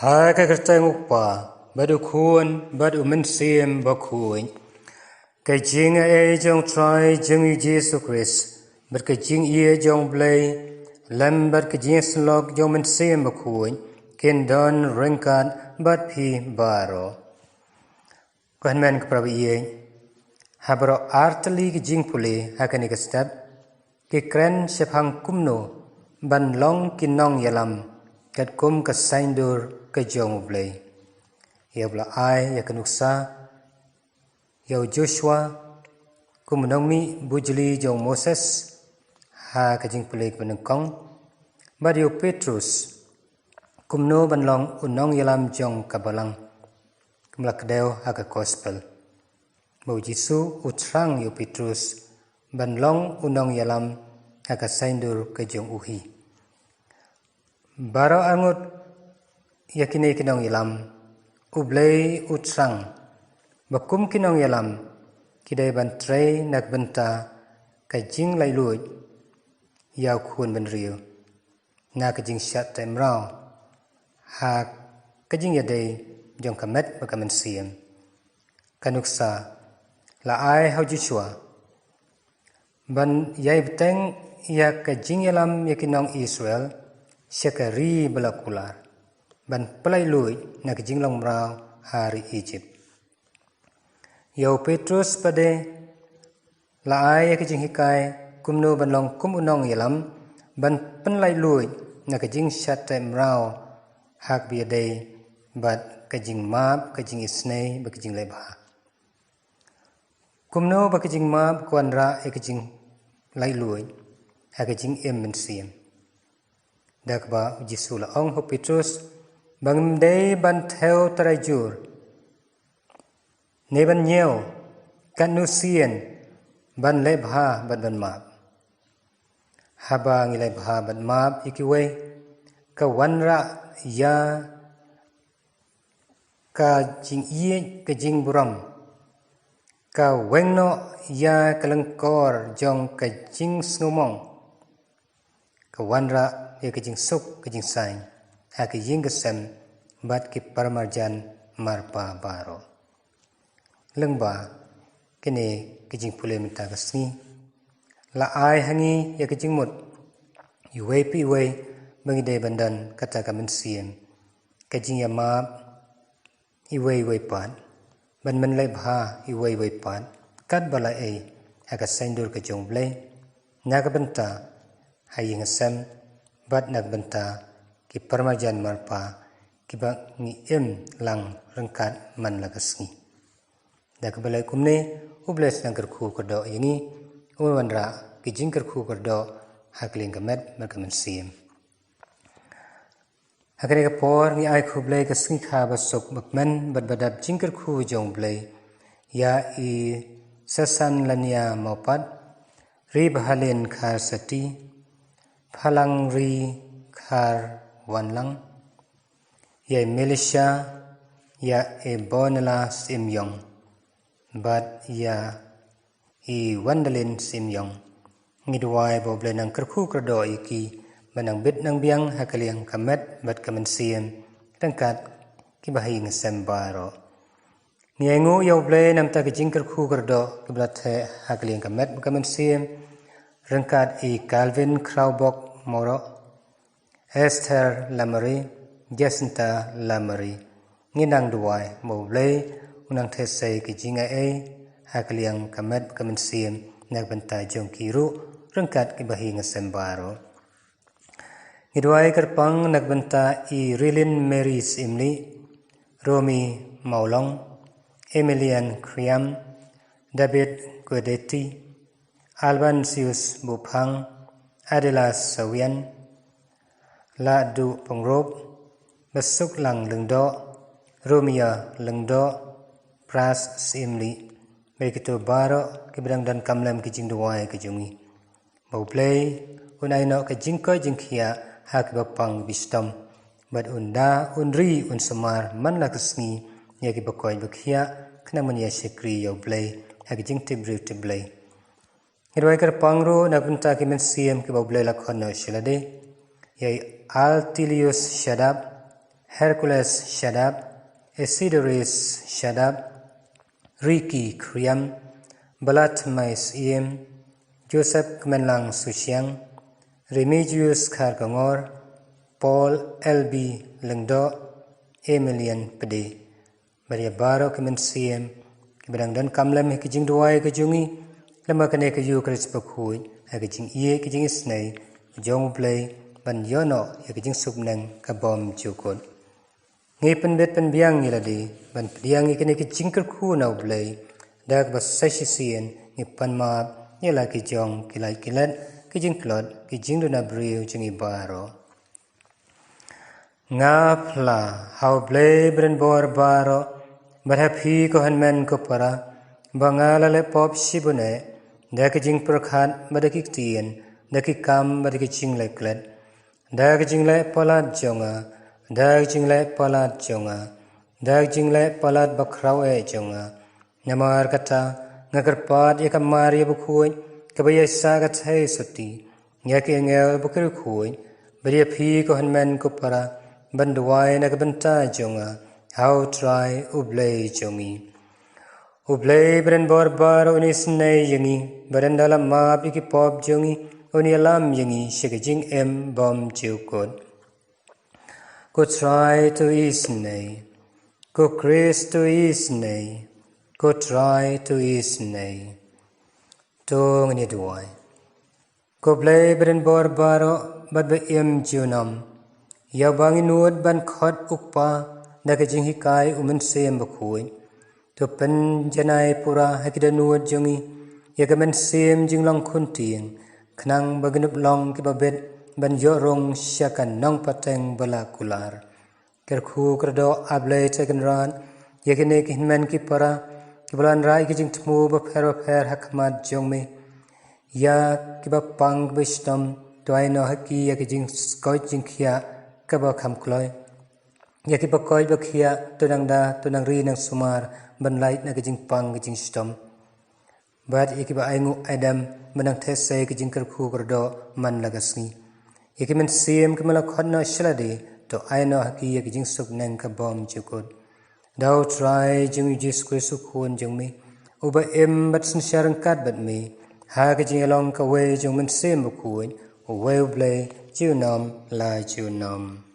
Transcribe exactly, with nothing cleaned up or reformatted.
Ha ka kyrteng u Kpa, bad u Khun, bad u Mynsiem Bakhuid. Ka jingaiei jong Trai jong ngi Jisu Khrist, bad ka jingïeit jong u Blei, lem bad ka jingïasyllok jong u Mynsiem Bakhuid, kin don ryngkat bad phi baroh. Ko hynmen ko para baieit, ha baroh artylli ki jingpule ha kane ka step, ki kren shaphang kumno ban long ki nongïalam katkum ka saiñdur ka jong u Blei. Ïa uba la ai ïa ka nuksa, ïa u Joshua kum u nongmih bujli jong u Moses ha ka jingpule kaba nyngkong, bad ïa u Petrus kumno ban long u nongïalam jong ka Balang, kum la kdew ha ka Gospel ba u Jisu u thrang ïa u Petrus ban long u nongïalam ha ka saiñdur ka jong u hi. Baroh arngut ïa kine ki nongïalam, u Blei u thrang ba kum ki nongïalam ki dei ban trei na ka bynta ka jinglaitluid ïa u Khun Bynriew na ka jingshad teh mraw ha ka jingïadei jong ka met bad ka mynsiem. Ka nuksa la ai ha u Joshua ban ïai bteng ïa ka jingïalam ïa ki nong Israel sha ka ri ba la kular, ban pyllaitluid na ka jinglong mraw ha ri Egypt. Ïa u Petrus pat de la ai ïa ka jinghikai kumno ban long kum u nongïalam, ban pynlaitluid na ka jingshad teh mraw ha kaba ïadei bad ka jingmap, ka jingisynei bad ka jingleh bha. Kumno ba ka jingmap ka wanrah ïa ka jinglaitluid ha ka jingim mynsiem, da kaba u Jisu la ong ha u Petrus ba ngim dei ban thew trai jur ne ban ñiew katno sien ban leh bha bad ban map. Haba ngi leh bha bad map ïa kiwei, ka wanrah ïa ka jingïeit, ka jingburom, ka weng noh ïa ka lyngkor jong ka jingsngewmong, ka wanrah ïa ka jingsuk ka jingsaiñ ha ka ïing ka sem bad ki paramarjan marpa baroh. Lyngba kine ki jingpule mynta ka sngi, la ai ha ngi ïa ka jingmut iwei pa iwei ba ngi dei ban don kata ka mynsiem, ka jingïamap iwei iwei pat, ban pynleh bha iwei iwei pat katba la ei ha ka saiñdur ka jong u Blei, na ka bynta ha ïing ha sem bad na ka bynta ki paramarjan marpa kiba ngi im lang ryngkat man la ka sngi. Da kaba leh kumne, u Blei u sdang kyrkhu kyrdoh ïa ngi, u wanrah ki jingkyrkhu kyrdoh ha ka liang ka met bad ka mynsiem. Ha kane ka por ngi ai khublei ka sngi kha ba suk ba kmen bad ba dap jingkyrkhu jong u Blei ïa i Sasan Lania Mawpat, Ri Bahalin Khar Sati, Phalang Ri Khar Wanlang, ïa i Melisha, ïa i Bonela Sim Yong, bad ïa i Wandalin Sim Yong. Ngi duwai ba u Blei un nang kyrkhu kyrdoh ïa ki, ba nang bit nang biang ha ka liang ka met bad ka mynsiem ryngkat kiba ha ïing ha sem baroh. Ngi ainguh ïa u Blei namar ka jingkyrkhu kyrdoh kiba la theh ha ka liang ka met bad ka mynsiem ryngkat i Calvin Khrawbok Mawroh, Esther Lamare, Jacinta Lamare. Ngi nang duwai ba u Blei un nang theh sei ka jingaiei ha ka liang ka met ka mynsiem na ka bynta jong ki ruh ryngkat kiba ha ïing ha sem baroh. Ngi duwai kyrpang na ka bynta i Rilin Mary Simli, Romi Mawlong, Emilian Kriam, David Guedetti, Albansius Buphang, Adela Sawian, Ladu Pangrop, Basuklang Lyngdoh, Romia Lyngdoh, Pras Simli, bad kito baroh kiba dang donkam lem ki jingduwai ka jong ngi. Ba u Blei un ai noh ka jingkoit jingkhiah ha kiba pang kiba shitom, bad un da un ri un sumar man la ka sngi ïa kiba koit ba khiah, khnang ban ïa shakri ïa u Blei ha ka jingtip briew tip Blei. Ngi duwai kyrpang ruh na ka bynta ki mynsiem kiba u Blei la khot noh sha lade, ïa i Altilius Shadap, Hercules Shadap, Isidorus Shadap, Ricky Kriam, Balat Mai Siem, Joseph Kmenlang Susiang, Remigius Kharkongor, Paul L B Lengdo, Emilian Pede. Bad ïa baroh ki mynsiem kiba dang donkam lem ha ki jingduwai ka jong ngi, lem ha kane ka Ïukharist bakhuid, ha ki jingïeit ki jingisynei jong U Blei, ban ïoh noh ïa ki jingsuk bneng ka bym jukut. Ngi pynbit pynbiang ïa lade ban pdiang ïa kine ki jingkyrkhu na U Blei, da kaba sa shisien ngi pan map ïa la ki jong ki lait ki let, ki jingtlot, ki jingduna briew jong ngi baroh. Nga phla ha U Blei Badonbor baroh, bad ha phi ko hynmen ko para, ba nga la leh pop shibun eh, da ki jingpyrkhat bad da ki ktien, da ki kam bad da ki jingleh klet, da ki jingleh palat jong nga, da ki jingleh palat jong nga, da ki jingleh palat bakhraw eh jong nga. Namar kata, nga kyrpad ïa ka Maria bakhuid, kaba ïaisah ka thei sotti, ïa ki angel bad ki riewkhuid, bad ïa phi ko hynmen ko para, ban duwai na ka bynta jong nga ha U Trai U Blei jong ngi. U Blei Badonbor baroh un isynei ïa ngi, bad ynda la map ïa ki pop jong ngi, un ïalam ïa ngi sha ka jingim bym jukut. Ko Trai to isynei, ko Khrist to isynei, ko Trai to isynei. To ngin ïa duwai. Ko Blei Badonbor baroh bad ba im junom, ïa uba ngi nud ban khot U Kpa da ka jinghikai U Mynsiem Bakhuid, to pynjanai pura ha ki dohnud jong ngi ïa ka mynsiem jinglong khuntieng, khnang ba ngin ym long kiba bit ban ïoh rung sha ka nongpateng ba la kular. Kyrkhu kyrdoh, A Blei Trai Kynrad, ïa kine ki hynmen ki para kiba la wanrah ïa ki jingthmu bapher bapher ha khmat jong me, ïa kiba pang kiba shitom, to ai noh ha ki ïa ki jingkoit jingkhiah kaba kham kloi. Ïa kiba koit ba khiah, to nang da, to nang ri nang sumar ban lait na ki jingpang ki jingshitom. Bad ïa kiba ainguh aidem, ban nang theh sei ki jingkyrkhu kyrdoh man la ka sngi. Ïa ki mynsiem kiba la khot noh sha lade, to ai noh ha ki ïa ki jingsuk bneng ka bym jukut. Da U Trai jong ngi U Jisu Khrist U Khun jong me, uba im bad synshar ryngkat bad me ha ka jingïalong kawei jong U Mynsiem Bakhuid, uwei U Blei, junom la junom.